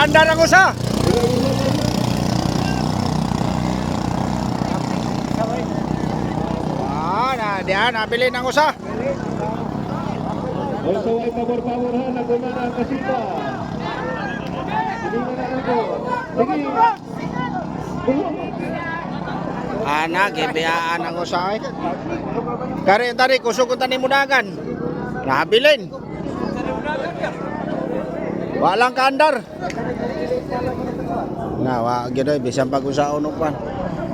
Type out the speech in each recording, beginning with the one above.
Kaandar ang usa. Ah, na diha nabili ng usa. Also ay pabor-pabor ha, naguna na ang kasita. Sige na na ako. Sige. Bulong. Ana gibiyaan ang usa ay. Kari tari kusog unta ni mudagan. Nabilin. Walang kaandar. Na wa gyud ay bisan pag usaon og kwan.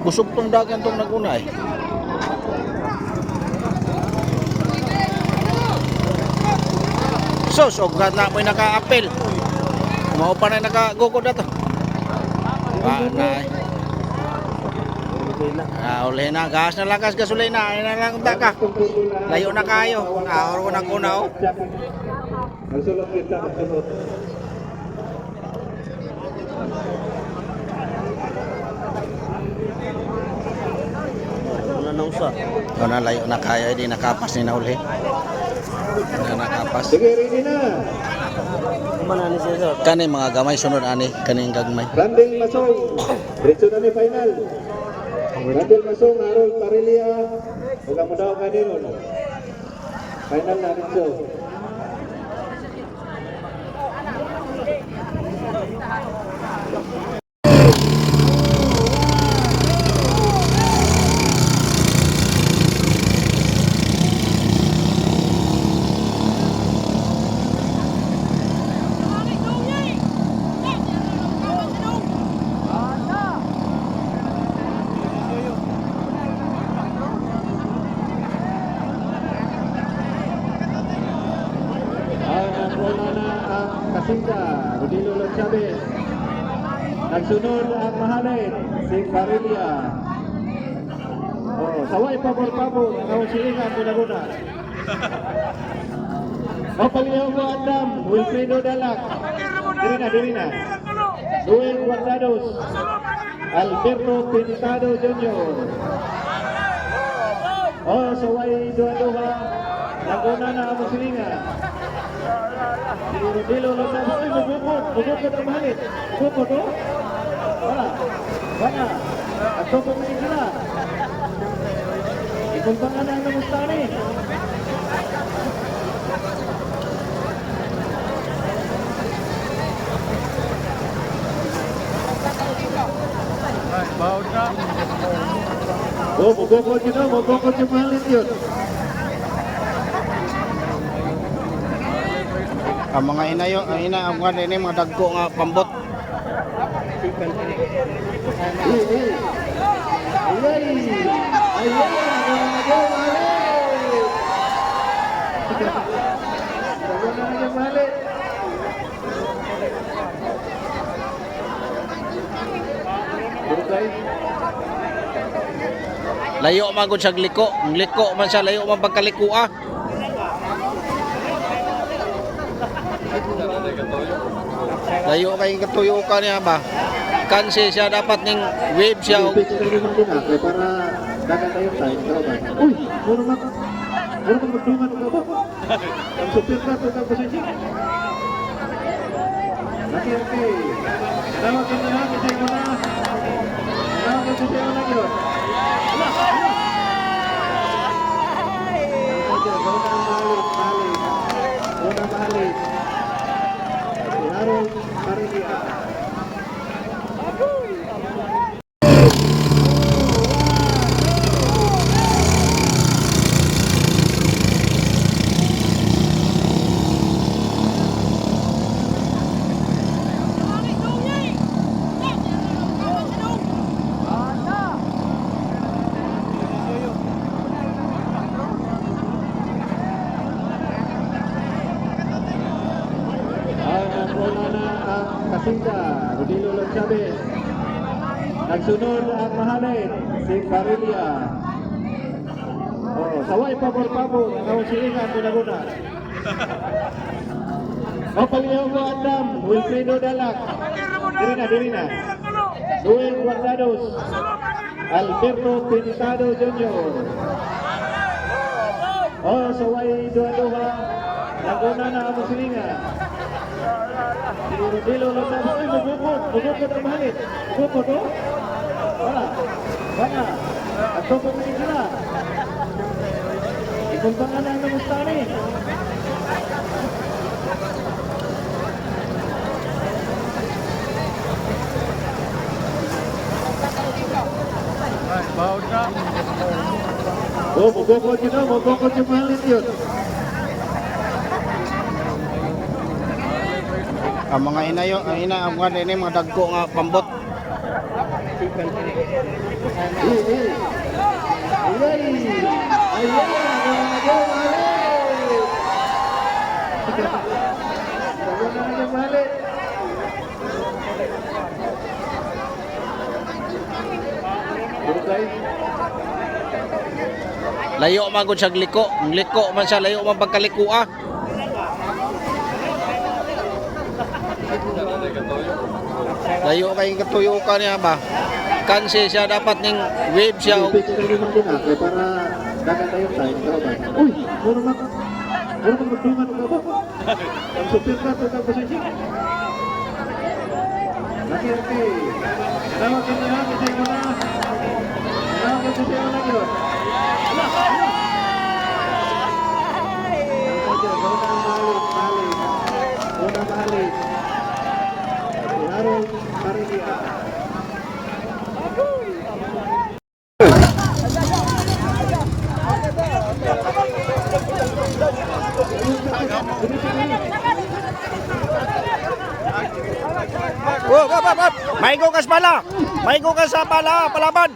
Kusog tong dagan tong naguna eh. Sos og na mo'y naka-apel. Mao pa na nakagukod na to. Wa na eh. Ah, uli na, gas na lang, gas gasolina. Ay na lang unta ka. Layo na kayo. Ah, oro ko na kuna oh. Nagsulot kita, nagsulot. Wala na usa. Ano, layo na kayo, hindi nakapas ni nauli. Hindi nakapas. Sige, ready na. Kumana ni siya sir. Kani mga gamay sunod ani kaning gagmay. Randel Masong. Diretso na ni final. Randel Masong, Harold Parilia. Huwag mo daw kanino. Final na diretso. Ang una na ang Kasinga, Rodilo Lochavez. Nagsunod ang Mahalin, si Parilia. Oh, saway pabor-pabor, ang silingan guna-guna. O palihaw mo andam, Wilfredo Dalak. Diri na, diri na. Noel Guardados. Alberto Pintado Jr. Oh, saway duha-duha. Naguna na ang silingan. Si Rodilo Lozano, ay mubukod, mubukod ang mahalit. Mubukod, oh. Wala, wala. At tupok ni sila. Ikuntangan na ang namustani. Oh, mubukod yun, oh. Mubukod yung mahalit yun. Ang mga inayo, ang ina ang mga ini mga dagko nga pambot. Eh, eh. Ayay! Ayay! Ang mahalit! Ang mga mahalit! Okay. Layo man gud siya liko, Ang liko man siya layo man pagkaliko ah. Layo kay katuyo ka niya ba? Kansi siya dapat ning wave siya og Pitch na rin din ah, kay para dagan tayo time. Pero ba? Uy! Muro man! Muro man magdungan og gabo. Ang supir na ito ng posisyon. Okay, okay. Tawag ka na lang, isay mo na. Tawag ka sa na yun. Ala, ala. Unang mahalit, mahalit. Unang mahalit. Si Harold Parilia. Ang una na ang Kasinga, Rodilo Lochavez. Nagsunod ang Mahalin, si Parilia. Oh, saway pabor-pabor, ang silingan guna-guna. O palihaw mo andam, Wilfredo Dalak. Diri na, diri na. Noel Guardados. Alberto Pintado Jr. Oh, saway duha-duha. Laguna na ang silinga. Si Rodelo Lozano. Uy, mubukod. Mubukod ang mahalit. Mubukod, oh. Wala. Wala. At tupong na sila. Ikumbangan na ang namustani. Oh, mubukod yun, oh. Mubukod yung mahalit yun. Ang mga inayo, ang ina ang mga ini mga dagko nga pambot. Eh, eh. Ayay! Ayay! Ang mahalit! Laguna na yung mahalit. Burukay. Layo man gud siya liko. Ang liko man siya layo man pagkaliko ah. Layo kay katuyo ka niya ba? Kansi siya dapat ning wave siya og Pitch na naman din ah, kaya para dagan tayo time. Pero ba? Uy! Muro mag... Muro mag magdungan og gabo. Ang supir na ito ang posisyon. Laki, laki. Tawag ka na lang, isay mo na. Tawag ka sa na yun. Ala, ala. Una mahalit, mahalit. Una mahalit. Si Harold Marilia. Oh, up, up, up. Maigo ka sa pala. Maigo ka sa pala, palaban.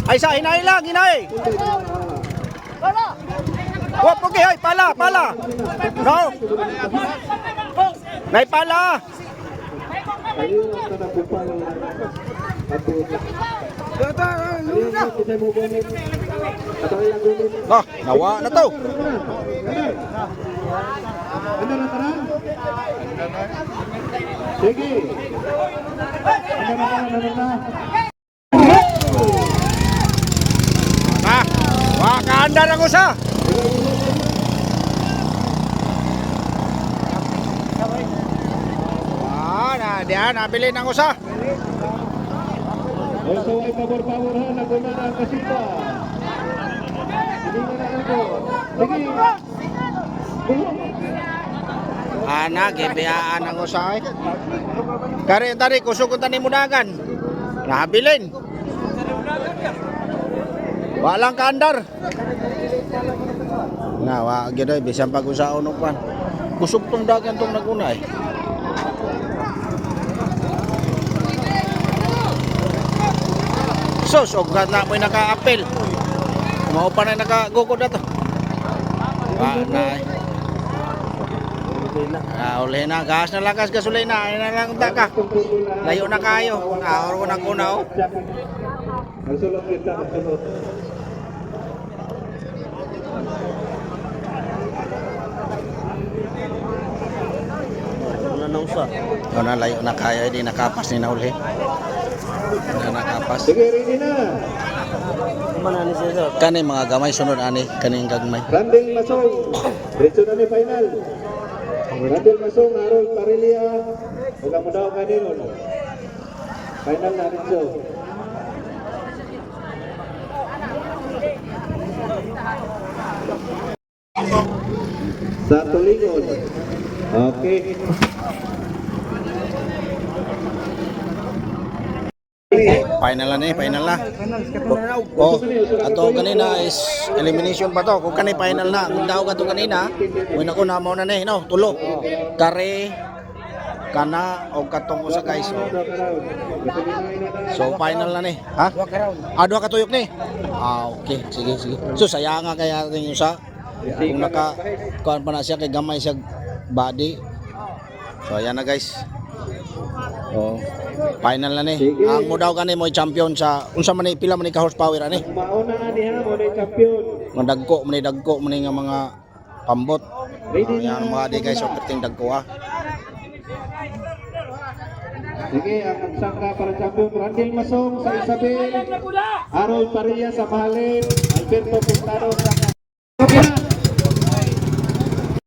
Ay sa hinay lang, hinay. Wop, okay, ay pala, pala. No. Nay pala. Ayun ang kanagupal. Ato. Ayun ang kita mo gunit. Ato ang gunit. Oh, nawa na to. Ano na tanan? Sige. Ano na tanan? Ano na? Ha? Wa kaandar ang usa. Wa na diyan nabili ng usa. Also ay pabor-pabor ha, naguna na ang kasita. Sige na na ako. Sige. Bulong. Ana gibiyaan ang usa ay. Kare tari kusog unta ni mudagan. Nabilin. Walang kaandar. Na wa gyud ay bisan pag usaon og kwan. Kusog tong dagan tong naguna eh. Sos og na mo'y naka-apel. Mao pa na nakagukod na to. Wa na. Eh. Ah, uli na. Gas na lang, gas gasolina. Ay na lang ta ka. Layo na kayo. Ah, oro na ko na oh. Ang sulot kita, ang sulot. Una na usa. O na layo na kayo, hindi nakapas ni nauli. Hindi na nakapas. Sige, ready na. Uma na ni siya sir. Kani mga gamay sunod ani kaning gagmay. Randel Masong. Diretso na ni final. Randel Masong, Harold Parilia. Huwag mo daw kanino. Final na diretso. Sa Tulingon. Okay. Final na ni, final na. Oh, ato kanina is elimination pa to. Kung kani final na, kung daw ka to kanina, wala ko na mo na ni, no, tulo. Kare kana og katong usa guys. Oh. So final na ni, ha? Ah, duha ka tuyok ni. Ah, okay. Sige, sige. So saya nga kaya ating usa. Kung naka kuan pa na siya kay gamay siya body. So ayan na guys. Oh, final na ni. Ang mo daw kani mo champion sa unsa man ni pila man ni ka horsepower ani. Mauna na niya, mo na yung champion. Mga dagko man ni dagko man ni nga mga pambot. Ready Ah, na. yan mga di guys, so perting dagko ah. Sige, ang magsangka para champion, Randel Masong sa Isabel, Harold Parilla sa Mahalin, Alberto Pintado sa